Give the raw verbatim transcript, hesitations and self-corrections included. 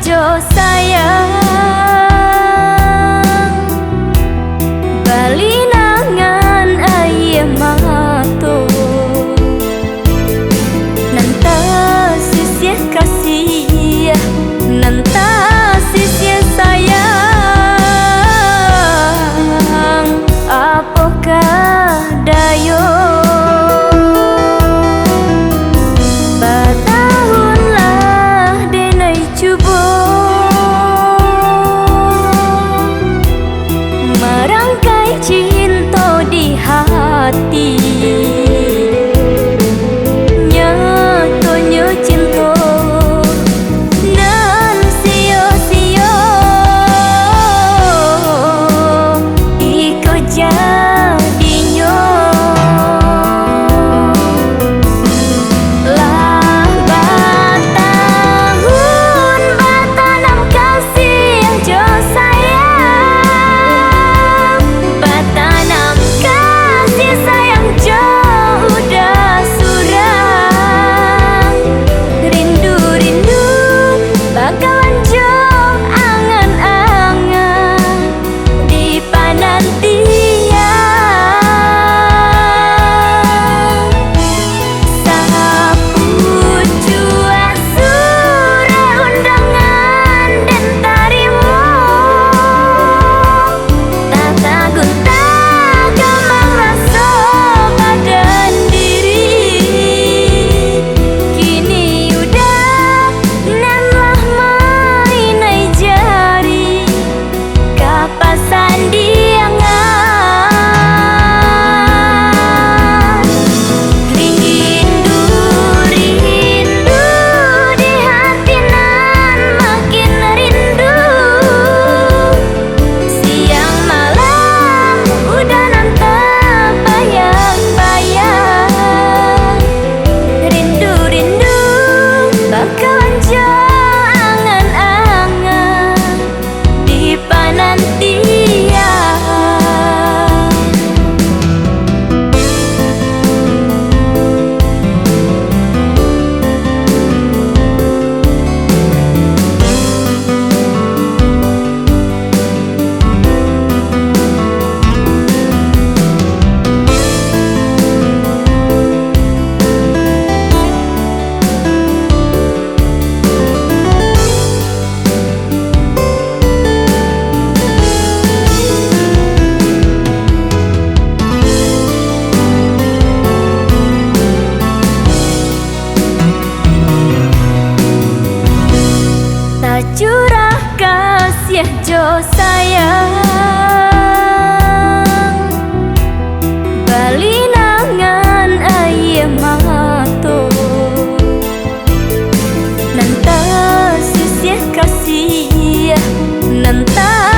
jo sayang, balinangan aia mato. Nan tasisiah kasih, nan tasisiah sayang, apoh ka dayo. Batahun lah denai cubo marangkai cinto di hati. Nyatonyo cinto nan sio-sio, iko jadinyo. Lah batahun batanam kasih jo sayang, batanam kasih sayang jo uda surang. Rindu-rindu bakawan jo angan-angan di panantian. Sapucuak surek undangan den tarimo. Tatagun tagamang raso badan diri. Kini uda nan lah mainai jari ka pasandiangan. Rindu, rindu di hati nan makin rindu. Siang malam uda nan tabayang-bayang. Rindu, rindu bakawan jo angan-angan di panantian. Tacurah kasiah jo sayang, balinangan aia mato. Nan tasisiah kasiah, nan ta